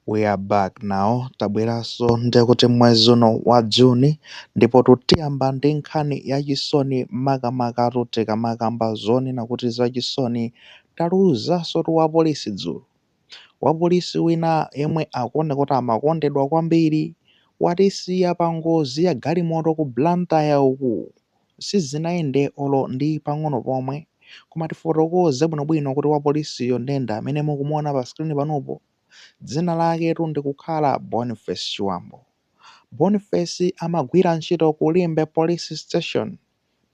We are back now, tabweranso ndekuti mwezi uno wa Juni, ndipo tiyamba ndi nkhani yachisoni, makamaka tikamakamba zonena kuti zachisoni, taluzanso tu wapolisi dzulo. Wapolisi wina yemwe akuoneka kuti amakondedwa kwambiri watisiya pa ngozi ya galimoto ku Blantyre uku. Sizinayende olo ndi pang'ono pomwe, koma tifotokoze bwinobwino kuti wapolisiyo ndenda amene mukumuona pa screen panopo, dzina laketu ndikukhala Boniface Chiwambo. Boniface amagwira ntchito ku Limbe Police Station,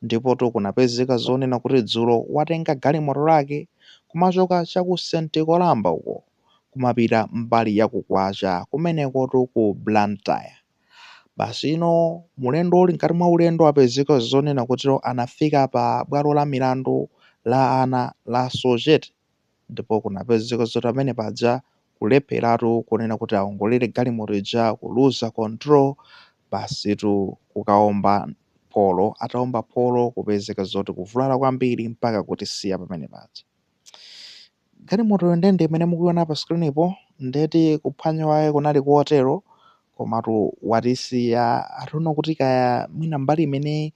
ndipo kunapezeka zonena kuti dzulo watenga galimoto lake kumachoka chaku St Columba uko kumapita mbali ya kukwacha kumenekotu ku Blantyre. Basi ino mulendo uli mkati mwa ulendo apezeka zonena kuti anafika pa bwalo la milandu la ana la Sochete, ndipo kunapezeka zoti pamene paja kulepheratu kunena kuti aongolere galimoto ija, kuluza control, basitu kukaomba polo. Ataomba polo, kupezeka zoti kuvulala kwambiri mpaka kutisiya pamene paja. Galimotoyo ndende imene mukuiona pa screen-po, ndeti kuphwanya kwake kunali kotero, komatu watisiya. Ationa kuti kaya mwina mbali imene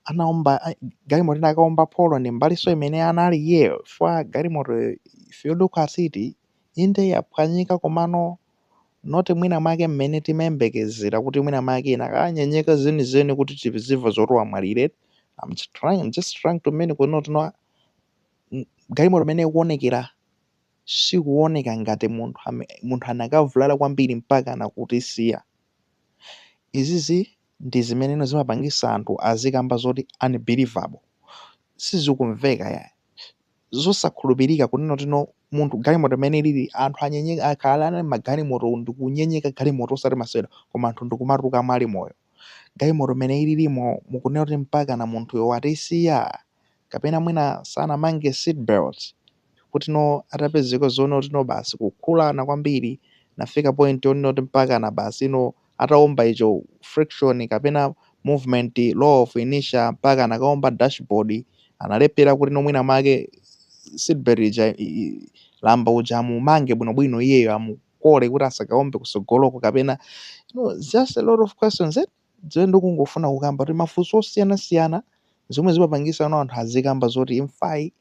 anaomba galimoto ina akaomba polo ndi mbalinso imene anali iyeyo, chifukwa galimoto, if you look at it, inde yaphwanyika, komano not mwina mwake mmene timayembekezera kuti mwina mwake inakanyenyeka zenizeni kuti tizimva zoti wamwalire. I'm just trying to mean kuno tino galimoto imene ikuonekera sikuoneka ngati munthu anakavulala kwambiri mpaka anakutisiya. Izizi ndi zimene zimapangisa anthu azikamba zoti unbelievable, sizikumveka ya, zosakhulupirika kunena kuti munthu galimoto imene ilili anthu anyenyeka, akhala ali magalimoto ndikunyenyeka galimoto osati masewera, koma anthu ndikumatuluka ali moyo. Galimoto imene ililimo mukunena kuti mpaka na munthuyo watisiya, kapena mwina sanamange seatbelt kuti no atapezeka zoona kuti no basi kukhulana kwambiri nafika point yonena kuti mpaka na basi no ataomba icho friction kapena movement, law of inertia, mpaka anakaomba dashboard, analephera kuti no mwina mwake seatbelt ija lamba uja amumange bwinobwino, iyeyo amukole kuti asakaombe kusogoloko kapena just a lot of questions, eh? Zimene ndikungofuna kukamba kuti mafunso osiyanasiyana zomwe zimapangisa no anthu azikamba zoti imfayi,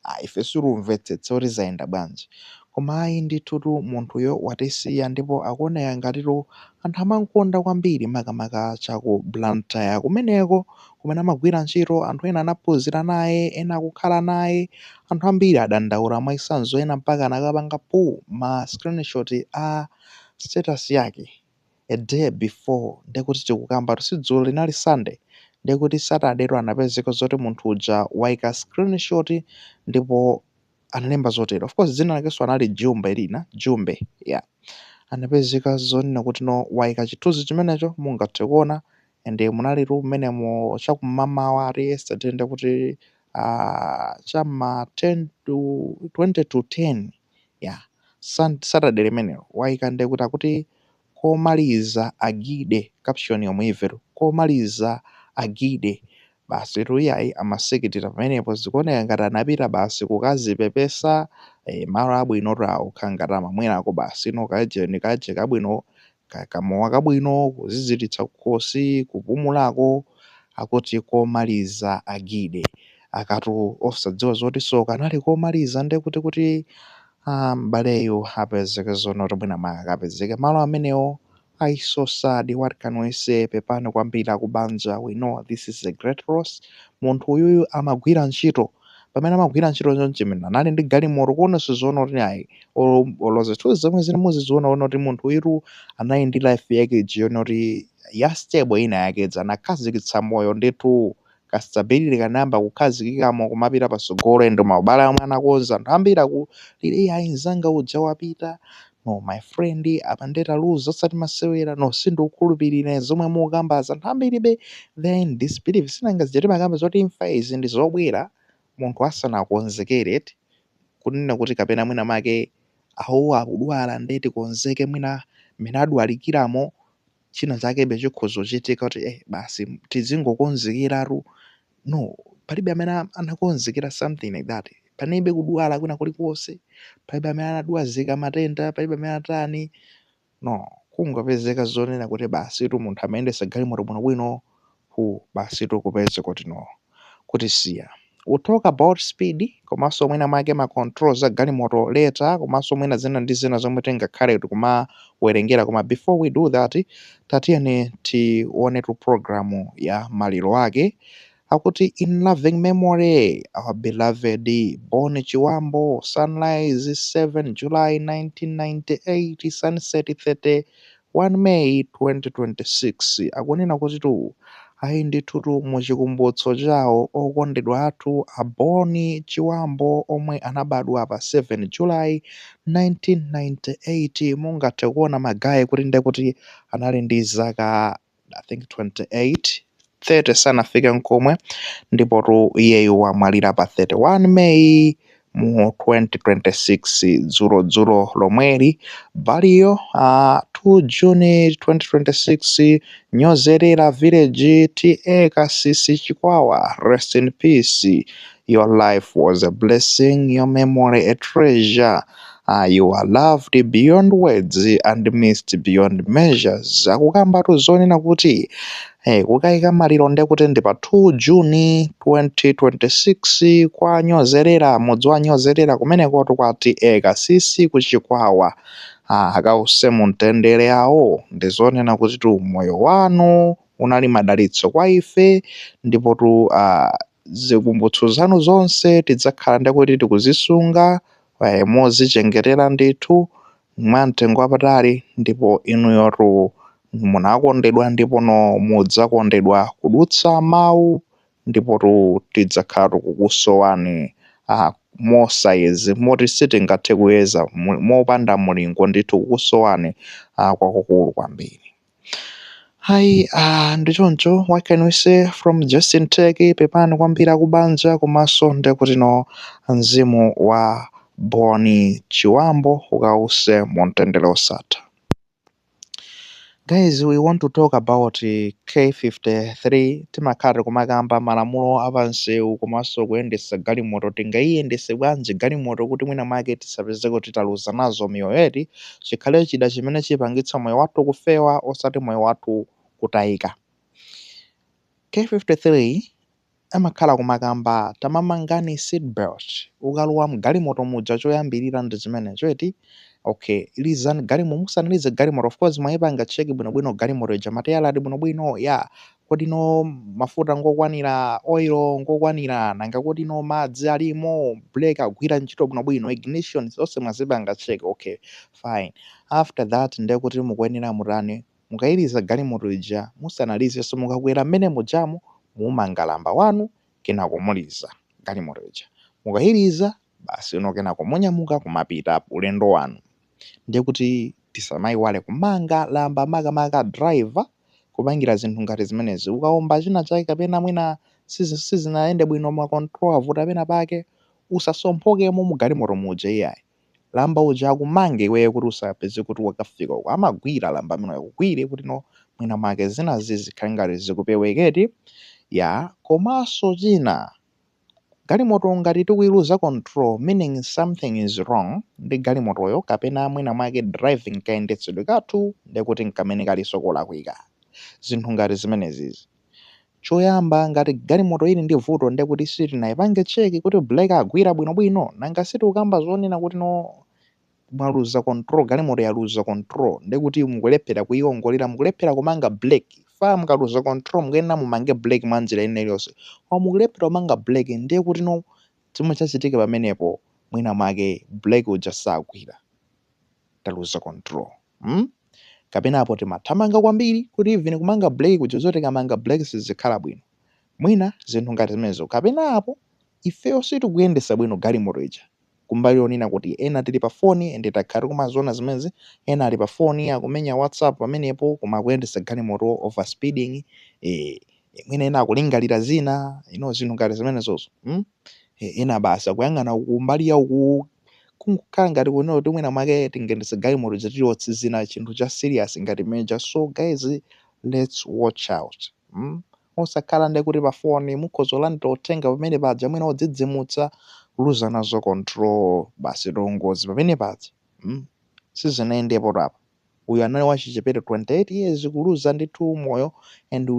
ah, ife sitimvetsetsa kuti zayenda bwanji. Koma ayi ndithutu munthuyo watisiya, ndipo akuoneka ngatitu anthu amankonda kwambiri, makamaka chaku Blantyre kumeneko kumene amagwira ntchito. Anthu ena anaphunzira naye, ena akukhala naye. Anthu ambiri adandaula mwachitsanzo, ena mpaka anakapanga pull ma screenshot a status yake a day before. Ndekuti tikukamba si dzulo, linali Sunday, ndekuti Saturday tu anapezeka zoti munthu uja waika screenshot ndipo analemba zotero. Of course dzina lakenso anali Jumbe, lina Jumbe, yeah. Anapezeka zonena kuti no waika chithunzi chimenecho mungathe kuona, and munalitu mmenemo chakum'mamawa ati yesterday, ndekuti cham'ma 10 to 20 to 10, yeah, Saturday limenelo waika, ndekuti akuti "Komaliza agide", caption yomwe imvetu "Komaliza agide". Basi tuyayi amaseketera pamenepo, zikuoneka ngati anapita basi kukazipepesa malo abwino awo, kukhala ngati amamwerako basi no kajeni kaje kabwino, kamowa kabwino, kuziziritsa kukhosi, kupumulako. Akuti "Komaliza agide", akatu osadziwa zoti so kanali komaliza, ndekuti kuti m'baleyu apezeke zoona kuti mwina mwake akapezeke malo amenewo. Ayi, so sad. What can we say? Pepani kwambiri akubanja. We know this is a great loss. Munthu uyuyu amagwira ntchito, pamene amagwira ntchito chonchimene anali ndi galimoto, kuonenso zoona kuti ayi, olo zithunzi zomwe zili muziziona ona kuti munthu uyutu anali ndi life yake iji yona kuti ya stable ina yakedza, anakhazikitsa moyo ndithu, ka stability kanayamba kukhazikikamo kumapita pasogolo, endo maubale amwe anakonza. Anthu ambiri akulira, "Iye ayi, mzanga uja wapita." No, my friend, apa ndetaluza osati masewera. No, sindikukhulupirira zomwe mukambaza. Anthu ambiri be they in disbelief. Sinanga zija timakamba zoti imfa izi ndi zobwera munthu asanakonzekere, kunena kuti kapena mwina make awo akudwala, nde tikonzeke, mwina mmene adwalikiramo china chakebe chikhoza kuchitika kuti basi tizingokonzekeratu. No, palibe amene anakonzekera something like that. Palibe kudwala kwina kulikonse, palibe amene anadwazika matenda, palibe amene atani. No, kungopezeka zonena kuti basitu munthu amayendesa galimoto bwinobwino hu basitu kupeze kuti no kutisiya. We'll talk about speed komanso mwina mwake ma controls a galimoto later, komanso mwina zina ndi zina zomwe tingakhale tikumawerengera. Koma before we do that, tatiyeni tionetu program ya maliro ake. Akuti, "In loving memory, our beloved Bon Chiwambo, sunrise 7 July 1998, sunset 31 May 2026." Akunena kuti tu ayi ndithutu muchikumbutso chawo okondedwa athu a Bon Chiwambo omwe anabadwa pa 7 July 1998. Mungathe kuona ma guys kuti ndekuti anali ndi zaka, I think, 28, 30 sanafike nkomwe. Ndipotu iyeyu wamwalira pa 31 May mu 2026, dzulo lomweli. Burial 2 June 2026, Nyozerera Village, TA Kasisi, Chikwawa. Rest in peace. Your life was a blessing, your memory a treasure. You are loved beyond words and missed beyond measures. Akukambatu zonena kuti hey, kukayika maliro ndekuti ndi pa 2 June 2026 kwa Nyozerera, mudzi wa Nyozerera kumenekotu kwa TA Kasisi kuchikwawa. Akause mumtendere awo. Ndizonena kuti tu moyo wanu unali madalitso kwa ife, ndipo tu zikumbutso zanu zonse tidzakhala ndekuti tikuzisunga mozichengetera ndithu mwamtengo wapatali. Ndipo inuyotu munakondedwa ndipono mudzakondedwa kudutsa mawu, ndipo tidzakhala tikukusowani mosayezi moti sitingathe kuyeza mopanda mulingo ndithu, kukusowani kwakukulu kwambiri. Hayi, ndichoncho. What can we say from Justin Tech? Pepani kwambiri akubanja, komanso ndekuti no mzimu wa Boni Chiwambo ukause mumtendere osatha. Guys, we want to talk about K53. Timakhala kumakamba malamulo apansewu komanso kuyendetsa galimoto. Tingayiyendetse bwanji galimoto kuti mwina mwake tisapeze kuti taluza nazo miyoyo yetu? Chikhale chida chimene chipangitsa moyo wathu kufewa, osati moyo wathu kutayika. K53 amakhala kumakamba tamamangani seatbelt ukalowa mgalimoto muja. Choyambirira ndi chimenecho, eti? Okay, lizani galimoto. Musanalize galimoto, of course mwayipanga check bwinobwino galimoto ija, matayala ali bwinobwino ya, kodi no mafuta ngokwanira, oil ngokwanira, nanga kodi no madzi alimo, brake agwira ntchito bwinobwino, ignition, zonse mwazipanga check. Okay, fine. After that ndekuti mukuyenera mutani? Mukayiliza galimoto ija, musanalizenso, mukakwera mmene mujamo, mumanga lamba wanu, kenako muliza galimoto ija. Mukayiliza basi uno, kenako munyamuka kumapita ulendo wanu. Ndekuti tisamayiwale kumanga lamba, makamaka driver, kupangira zinthu ngati zimenezi. Ukaomba china chake kapena mwina sizinayende bwino, ma control avuta pena pake, usasomphokemo mu galimoto muja iyayi. Lamba uja akumange iweyo kuti usapeze kuti wakafika uko. Amagwira lamba amene akugwire kuti no mwina mwake zinazi zikhale ngati zikupeweketi ya. Komanso china, galimoto ngati tikuyiluza control, meaning something is wrong ndi galimotoyo, kapena mwina mwake driving, kayendetsedwe kathu ndekuti nkamene kalinso kolakwika. Zinthu ngati zimenezizi, choyamba ngati galimoto ili ndi vuto, ndekuti sitinayipange check kuti brake agwira bwinobwino. Nanga sitikukamba zonena kuti no mwaluza control, galimoto yaluza control, ndekuti mukulephera kuyiwongolera, mukulephera kumanga brake. Fa mukaluza control mukuyenera mumange brake mwa njira ina iliyonse, koma mukulephera kumanga brake, ndiye kuti no chomwe chachitika pamenepo, mwina mwake brake uja sagwira, taluza control, Kapenapo timathamanga kwambiri kuti even kumanga brake kuja, zoti tikamanga brake sizikhala bwino, mwina zinthu ngati zimenezo. Kapenapo ifeyo sitikuyendesa bwino galimoto ija, kumbali yonena kuti ena tili pa foni, ende takhala tikumaziona zimenezi, ena ali pa foni akumenya WhatsApp pamenepo koma akuyendesa galimoto, over speeding, mwina ena akulingalira zina, zinthu ngati zimenezozo, Ena basi akuyang'ana kumbali ya uku, kungokhala ngati kuno kuti mwina mwake tingayendese galimoto tili zina, chinthu cha serious ngati major. So guys, let's watch out, Osakhala ndi kuti pa foni mukhoza kulandira uthenga pamene paja, mwina odzidzimutsa, kuluza nazo control, basi ngozi pamene paja, Sizinayendepo apa. Uyu anali wachichepere, 28 years, kuluza ndithu moyo, and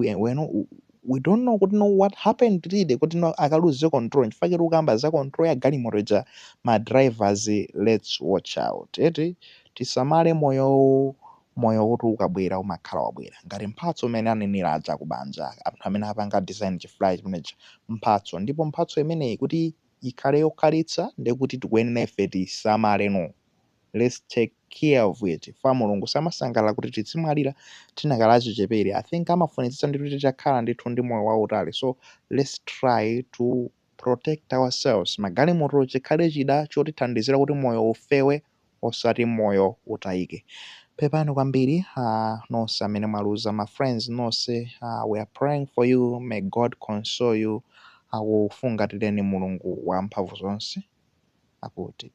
we don't know kuti no what happened really kuti no akaluze control. Nchifukwa tikukamba za control ya galimoto ija. Ma drivers, let's watch out, eti? Tisamale moyowu. Moyo kuti ukabwera umakhala wabwera ngati mphatso imene anenera aja kubanja, anthu amene apanga design chi flyer chimenechi, mphatso. Ndipo mphatso imeneyi kuti ikhale yokhalitsa, ndekuti tikuyenera ife tisamale. No, let's take care of it. Fa Mulungu samasangalala kuti tizimwalira tinakhala achichepere. I think amafunitsitsa ndithu titakhala ndithu ndi moyo wautali. So let's try to protect ourselves. Magalimoto chikhale chida chotithandizira kuti moyo ufewe, osati moyo utayike. Pepani kwambiri nonse amene mwaluza ma friends nonse. We are praying for you. May God console you. Akufungatireni Mulungu wa mphamvu zonse. Akuti